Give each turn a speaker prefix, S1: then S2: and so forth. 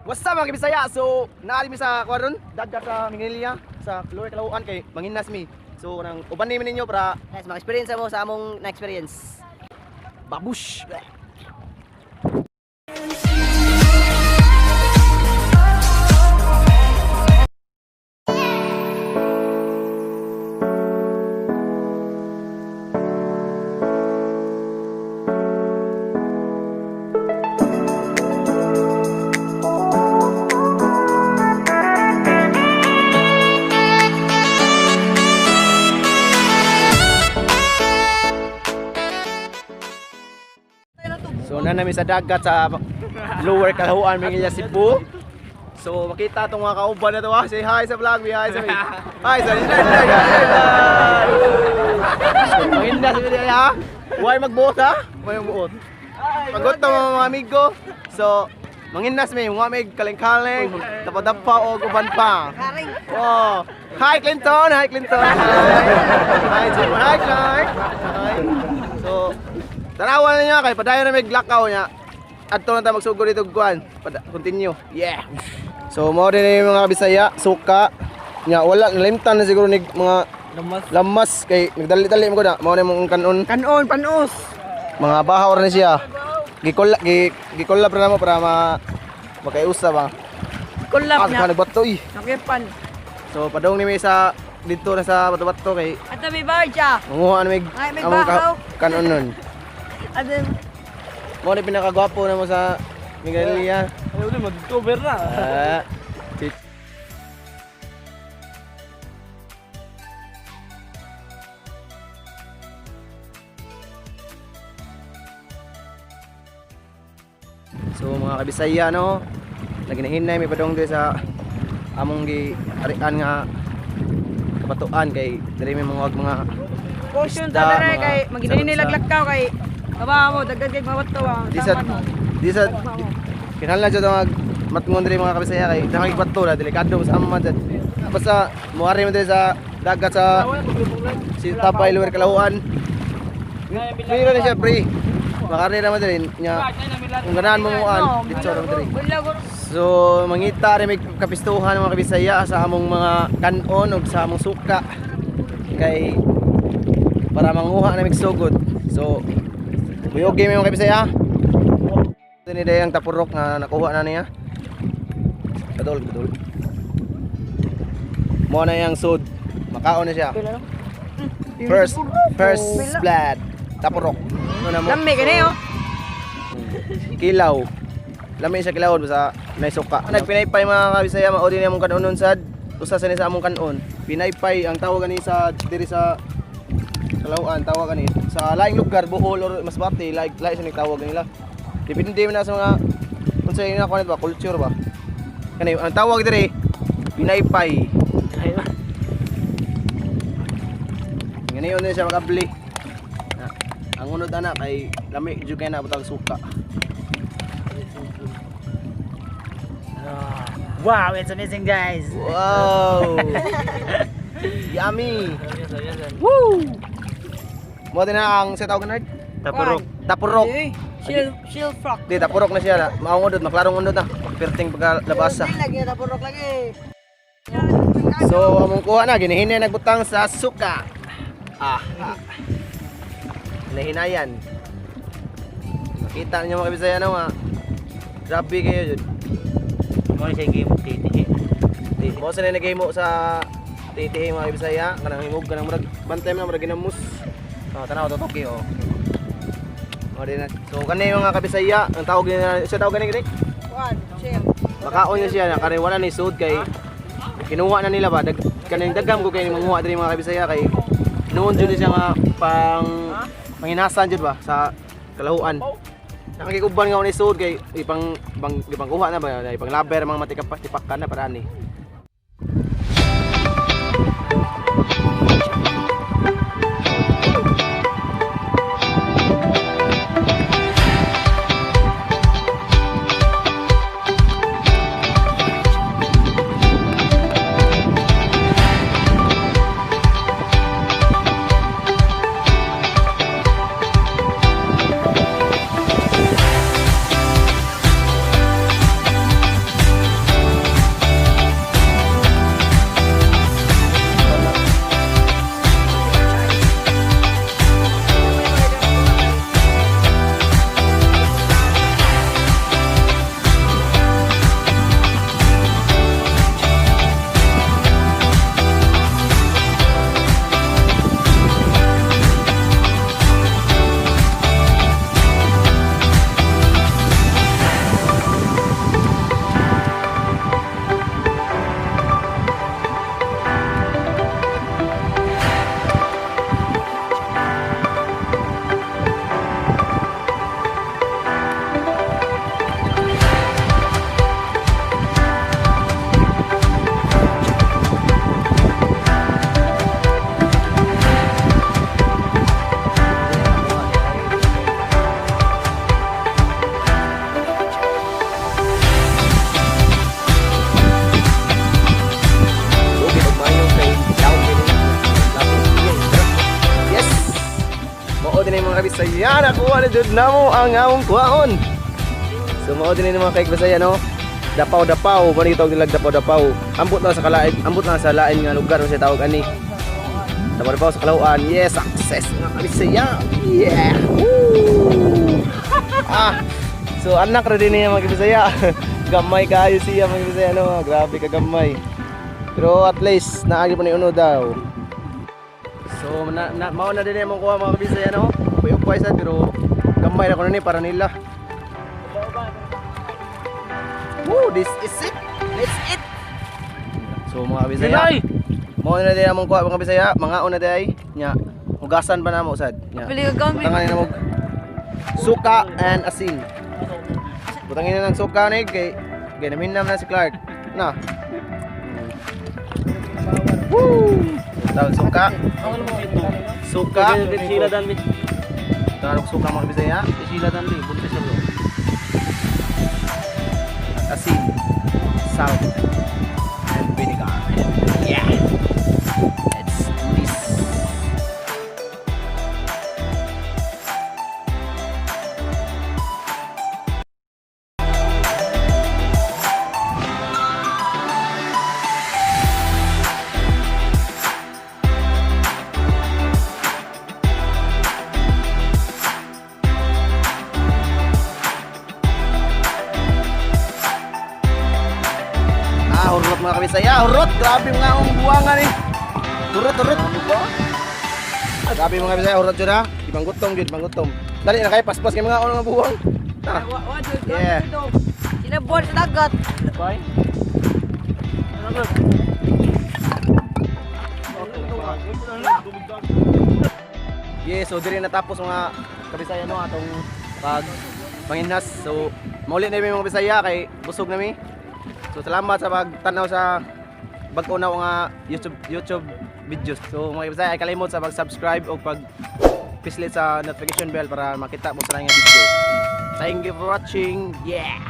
S1: What's up, mga kabisaya? So, naa mi sa kuan, dagat sa Minglanilla, sa Lower Calauan kay manginas mi. So, nang uban ni ninyo para
S2: Guys, maka-experience mo sa among na-experience.
S1: Babush. So na namin sa dagat sa Lower Calauan, Minglanilla, Cebu. So makita itong mga kauban na to ah. Say hi sa vlog, say hi sa me. Hi sa hi. So manginda sa video ha. Why magbuot ha? Why magbuot? Pagot to mga amigo. So mangindas mi, mga may kaleng-kaleng, dapa-dapa o uban pa. Oh. Hi Clinton, hi Clinton. Hi. Hi Jim, hi Clark. Hi. So tanawan na niya kay padayon na may glakaw niya. Adto na ta magsugod dito og kuan. Continue. Yeah. So mao din yung mga Bisaya, suka. Nya wala nalimtan na siguro ni mga
S2: Lamas.
S1: lamas kay nagdali-dali mo ko na. Mao na imong kanon.
S2: Kanon, panos.
S1: Mga bahaw ra ni siya. Gikola gi gikola pra namo para ma makaiusa ba.
S2: Kulap
S1: Ah, na. Nagbato eh.
S2: Nakipan.
S1: So padung ni mi sa dito na sa bato-bato kay
S2: At may barja.
S1: manguha na may
S2: Ay, may
S1: among
S2: bahaw.
S1: kanon nun.
S2: At
S1: Mao ni pinakagwapo na mo sa Minglanilla.
S3: Ayaw na, mag-cover na.
S1: Ah, So mga kabisaya no, naginahinay may padong diri sa among gi arian nga kabatuan kay diri may mga mga
S2: Caution
S1: isda,
S2: ta dere
S1: mga
S2: kay maginahinay
S1: sarap sa-
S2: laglakaw kay kaba mo dagdag kay mabato ah.
S1: Di sa di sa kinahanglan jud ang matngon diri mga kabisaya kay nakikbato na delikado sa amon jud. Basta muari mo diri sa dagat sa si Tapay Lower Calauan. Free ra ni siya, free. Makari ra man diri nya. Kung ganahan mo muan, dito ra man diri. So mangita rin may kapistuhan mga kabisaya sa among mga kanon ug sa among suka kay para manguha na sugod. So muyugi mi mga kabisaya. Ito ni Dayang tapurok na nakuha na niya. Kadol, kadol. Mo na yang sud. Makaon na siya. First first blood. Tapurok. Ano na mo?
S2: Lami kini oh.
S1: Kilaw. Lami siya kilawon basta may suka. Nagpinaypay mga kabisaya mao din among kanon sad. Usa sa ni sa among kanon. Pinaypay ang tawag ani sa diri sa Calauan tawag ani sa laing lugar Bohol or Masbate like lahi sa tawag nila. Depende man na sa mga unsa ina kuan ba culture ba. Kani ang tawag diri pinaypay. Ngani yun siya makabli. Na, ang unod ana kay lami jud kay na butang suka.
S3: Wow, it's amazing, guys.
S1: Wow! Yummy! Woo! Mo din na ang sa tawag na
S3: Tapurok.
S1: Tapurok.
S2: Shield shield frog.
S1: Di tapurok na siya na. Maong undod, maklarong undod na. Perting pagkalabasa.
S2: Lagi tapurok lagi.
S1: So among kuha na ginihinay nagbutang sa suka. Ah. Ah. Hinahinayan. Makita niyo mga kabisaya na nga. Grabe kayo jud.
S3: Mo siya game titi.
S1: Di mo sa nagay mo sa titihi mga kabisaya kanang himog kanang murag bantay mo na murag ginamos. Oh, tanaw to toki oh. Oh, di na. So kani mga kabisaya, ang tawag nila siya tawag gani gani.
S2: One, shield.
S1: Makaon niya siya na kani wala ni sud kay kinuha na nila ba dag kaning dagam ko kay manguha diri mga kabisaya kay noon jud ni siya nga pang panginasan jud ba sa Kalahuan. Nakakikuban nga ni sud kay ipang bang ipangkuha na ba ipang laber mga matikap tipakan na para ani. kabisaya, nakuha na jud namo ang among kuhaon. So mao din ni mga kaigbasayan, no. Dapaw-dapaw, mao ni tawag nila dapaw-dapaw. Ambot na sa kalain, ambot na sa lain nga lugar sa tawag ani. Dapaw-dapaw sa Calauan. Yes, success mga kabisaya. Yeah. Woo! Ah. So anak ra din niya mga kabisaya. Gamay kaayo siya mga kabisaya, no. Grabe ka gamay. Pero at least naagi pa ni uno daw. So na, na mao na din among kuha mga kabisaya, no. Upay-upay sad pero gamay ra kuno ni para nila. Woo, this is it. Let's eat. So mga kabisaya, mao na din among kuha mga kabisaya, mga una day nya. Hugasan pa namo sad. Nya.
S2: Pili ka gamit.
S1: Butangan na mo suka and asin. Butangin na ng suka ni kay ganamin na si Clark. Na. Woo! Tawag suka. Suka.
S3: Sila dan mi.
S1: Tawag suka mga kabisaya.
S3: Sila dan mi. Buntis na bro.
S1: Asin, salt, and vinegar. Yeah! Let's do this. Ah, hurot mga kabisaya, hurot! Grabe mga akong buwangan eh. Hurot, hurot. Grabe mga kabisaya, hurot yun ha. Ibang gutom yun, ibang gutom. Dali na kayo, paspas kayo mga unang buwang. Ah.
S2: Wa jud.
S1: Yeah.
S2: Sinabuan sa dagat.
S1: Bye. Yeah, so diri natapos mga kabisaya no atong pag panginas. So mauli na mi mga Bisaya kay busog na mi. So salamat sa pagtanaw sa bag-o na nga YouTube videos. So mga kabisaya ay kalimot sa pag-subscribe o pag pislit sa notification bell para makita mo sa nga video. Thank you for watching. Yeah.